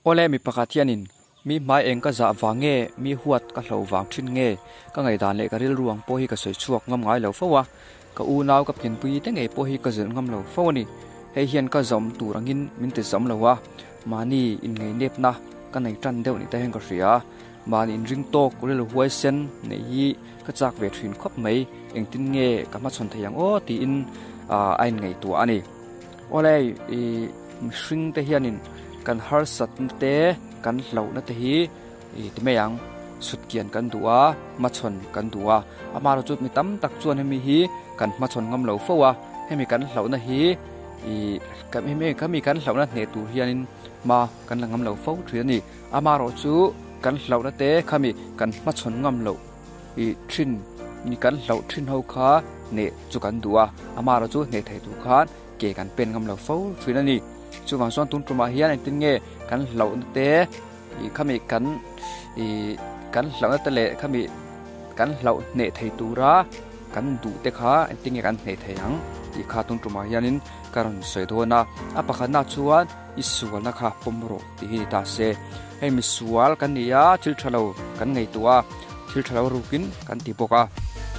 Awle mi pakhat hianin mi hmai eng ka zah vang nge, mi huat ka hlo vang thin nge, ka ngaihdan leh ka rilru ang pawh hi ka sawi chhuak ngam ngai lo fo a, ka unau ka pianpui te ngei pawh hi ka zilh ngam lo fo a ni. Hei hian ka zawm tur angin min ti zawm lo a, mahni inngainepna ka nei tan deuh ni te hian ka hria a, mahni inring tawk rilru huaisen neih hi ka chak ve thin khawp mai, engtin nge ka hmachhawn thei ang aw tiin a inngaihtuah a ni. Awle i mihring te hianin kan harsatna te kan hlauhna te hi i ti mai ang sutkian kan duh a hmachhawn kan duh a amaherawhchu chu mi tam tak chuan hemi hi kan hmachhawn ngam lo fo a hemi kan hlauhna hi i hemi kan hlauhna hneh tur hianin hma kan la ngam lo fo thin a ni amaherawhchu kan hlauhna te khami kan hmachhawn ngam loh i thin ni kan hlauh thin ho kha hneh chu kan duh a amaherawh chu hneh thei tur khan ke kan pen ngam lo fo thin a ni chuvang chuan tun tumah hian engtin nge kan hlauhna te ih khami kan ih kan hlauhna te leh khami kan hlauh hneh thei tura kan duh te kha engtin nge kan hneh thei ang tih kha tun tumah hianin ka rawn sawi dawn a a pakhatna chuan i sualna kha pawm rawh tih hi ni ta se. Hei misual kan ni a, thil tha lo kan ngaihtuah a, thil tha lo rukin kan ti bawk a,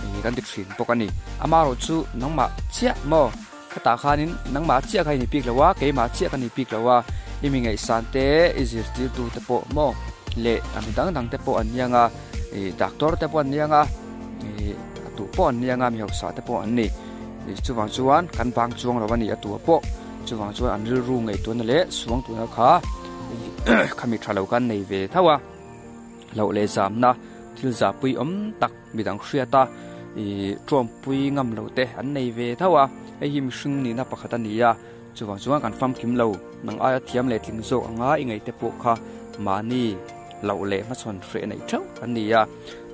ih kan ti thin bawk a ni. Amaherawh chu nangmah chiah maw? Khatah khanin nangmah chiah kha i ni bik lo a, keimah chiah ka ni bik lo a, i mi ngaihsan te, i zirtirtu te pawh maw leh a mi dang dang te pawh an ni ang a, ih doctor te pawh an ni ang a, ih a tu pawh an ni ang a, mi hausa te pawh an ni. Ih chuvang chuan kan bang chuang lo a ni a tu pawh. Chuvang chuan an rilru ngaihtuahna leh suangtuahna kha khami tha lo khan nei ve tho a, hlauh leh zamna thil zahpui awm tak midang hriat a ih tawmpui ngam lo te an nei ve tho a, hei hi mihring nihna pakhat a ni a, chuvang chuan kan famkim lo nang aia thiam leh tling zawk anga i ngaih te pawh kha mahni hlauh leh hmachhawn hreh neih theuh an ni a,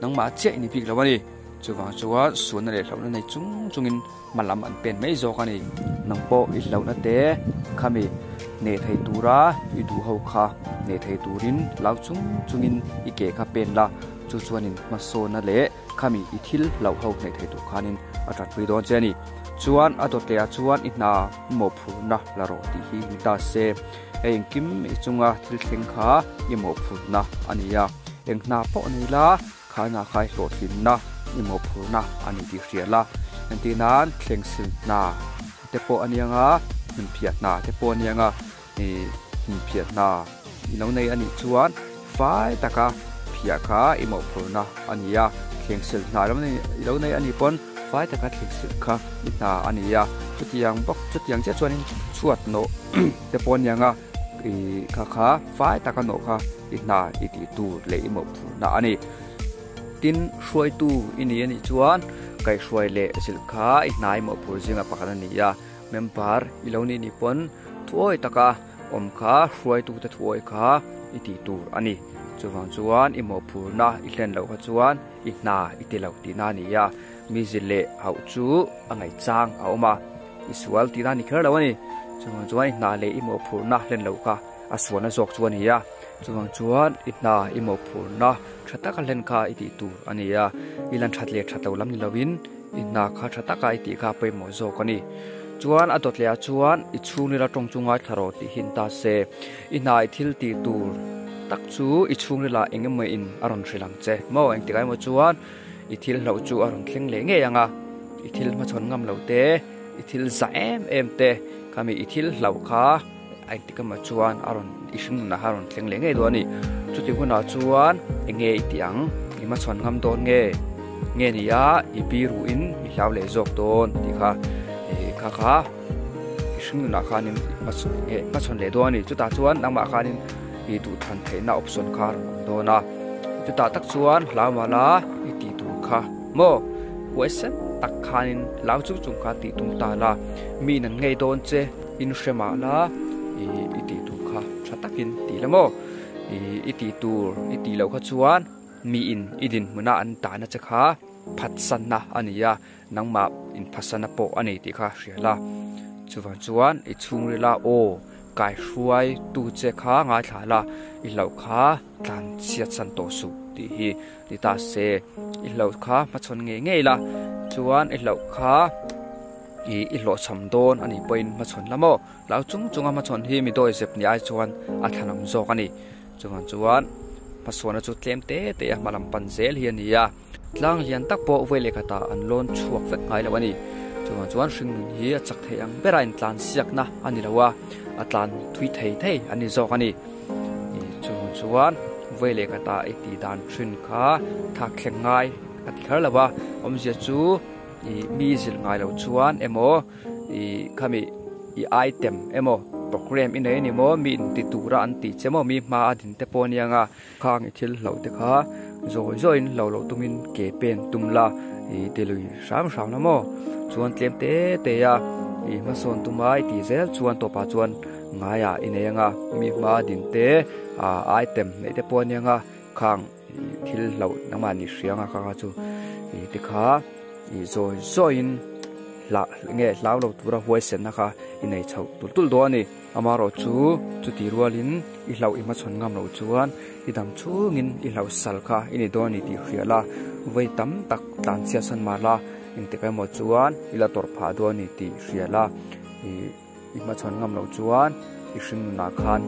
nangmah chiah i ni bik lo a ni, chuvang chuan sualna leh hlauhna nei chung chungin. Hma lam an pen mai zawk a ni. Nang pawh i hlauhna te khami hneh thei tura i duh ho kha hneh thei turin lau chung chungin i ke kha pen la, chu chuanin hmasawna leh khami i thil hlauh ho hneh thei tur khanin a tanpui dawn che a ni. Chuan a dawt lehah chuan i hna mawhphurhna la rawh tih hi ni ta se, hei engkim i chunga thil thleng kha i mawhphurhna a ni a, eng hna pawh nei la, Khaina khai hlawhtlinna i mawhphurhna a ni tih hria la, entir nan thleng sil hna te pawh a niang a, hmunphiah hna te pawh a niang a, ih hmunphiah hna i lo nei a nih chuan fai taka phiah kha i mawhphurhna a ni a, thleng sil hna i lo nei a nih pawn fai taka thleng sil kha i hna a ni a, chutiang bawk chutiang chiah chuanin chhuat nawh te pawh a niang a. I kha kha fai taka nawh kha i hna i tih tur leh i mawhphurhna a ni. Tin, hruaitu i ni a nih chuan kaihhruai leh zilh kha i hna i mawhphurh zinga pakhat a ni a. Member i lo nih nih pawn thuawi taka awm kha hruaitute thuawi kha i tih tur a ni. Chuvang chuan i mawhphurhna i hlen loh kha chuan i hna i ti lo tihna a ni a. Mi zilh leh hauh chu a ngaihchang a awm a. I sual tihna a ni kher lo a ni. Chuvang chuan i hna leh i mawhphurhna hlen loh kha a sualna zawk chu a ni a. Chuvang chuan i hna i mawhphurhna tha taka hlen kha i tih tur a ni a. I lan that leh that lo lam ni lovin i hna kha tha taka i tih kha a pawimawh zawk a ni. Chuan a dawt lehah chuan i chhungrila tawng chu ngaithla rawh tih hi an ta se. I hna i thil tih tur tak chu i chhungrila eng emaw in a rawn hrilh ang che maw? Engtikah emaw chuan I thil hlauh chu a rawn thleng leh ngei ang a, i thil hmachhawn ngam lo te, i thil za em em te, khami i thil hlauh kha a engtik emaw chuan a rawn i hring nunah kha a rawn thleng leh ngei dawn a ni. Chuti hunah chuan eng nge i tih ang? I hmachhawn ngam dawn nge? Nge ni a i biruhin i hlau leh zawk dawn tih kha ih kha kha i hring nunah khanin i hmachhawn leh dawn a ni. Chutah chuan nangmah khanin i duhthlan theihna option kha a rawn awm dawn a. Chutah tak chuan hlau mala i tih tur kha maw huaisen tak khanin hlau chung chung kha tih tum ta la mi in an ngei dawn che in hre mah la ih i tih tur kha tha takin ti la maw ih i tih tur i tih loh kha chuan mi in i dinhmuna an tahna che kha phatsanna a ni a nangmah in phatsanna pawh a ni tih kha hria la chuvang chuan i chhungrila aw kaihruai tu che kha ngaithla la i hlauh kha. Tlan chhiat san tawh suh tih hi ni ta se, i hlauh kha hmachhawn ngei ngei la, chuan i hlauh kha I i hlawhchham dawn a nih pawhin hmachhawn la maw? Hlau chung chunga hmachhawn hi mi dawi zep ni ai chuan a thlanawm zawk a ni. Chuvang chuan hmasualna chu tlem te te a hma lam pan zel hi a ni a. Tlang lian tak pawh vawi leh khatah an lawn chhuak vek ngai lo a ni. Chuvang chuan hringnun hi a chak thei ang bera intlan siakna a ni lo a, a tlan thui thei thei a ni zawk a ni. Chuvang chuan vawi leh khatah i tih dan thin kha thak thleng ngai a ti kher lo a, awmzia chu i mi zilh ngai lo chuan emaw i khami i item emaw program i nei a ni maw mi inti tura an tih che maw mi hma a din te pawh a nia nga khang i thil hloh te kha zawi zawiin hloh loh tumin ke pen tum la i ti lui hram hram la maw chuan tlem te te a i hmasawn tuma i tih zel chuan tawpah chuan ngaiah i nei anga mi hma a din te ah item neih te pawh a nia nga khang thil hloh nangmah ni hria anga kha kha chu i tikha i zawi zawiin hlah nge hlau lo tura huaisenna kha i nei chhoh tulh tulh dawn a ni. Amaherawh chu chuti rualin i hlauh i hmachhawn ngam loh chuan i dam chhungin i hlauh sal kha i ni dawn a ni tih hria la, vawi tam tak tlan chhiat san mah la engtik emaw chuan i la tawrh phah dawn a ni tih hria la i i hmachhawn ngam loh chuan i hring nunah khan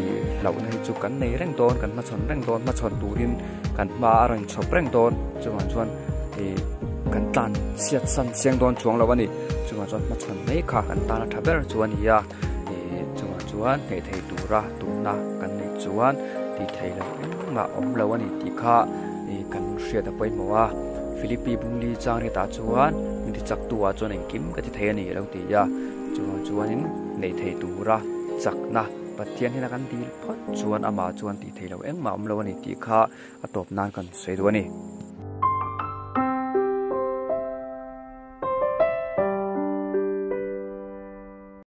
i hlauhna hi chu kan nei reng dawn kan hmachhawn reng dawn hmachhawn turin kan hma a rawn chhawp reng dawn chuvang chuan i kan tlan chhiat san chiang dawn chuang lo a ni chuvang chuan hmachhawn mai kha kan tana tha ber chu a ni a i chuvang chuan hneh thei tura tumna kan neih chuan tih theih loh engmah awm lo a ni tih kha i kan hriat a pawimawh a Philippi bungli chang riatah chuan min ti chak tu ah chuan engkim ka ti thei a ni a lo ti a chuvang chuanin neih thei tura chakna Pathian hian a kan dil phawt chuan amah chuan tih theih loh engmah awm lo a ni tih kha a tawp nan kan sawi duh a ni.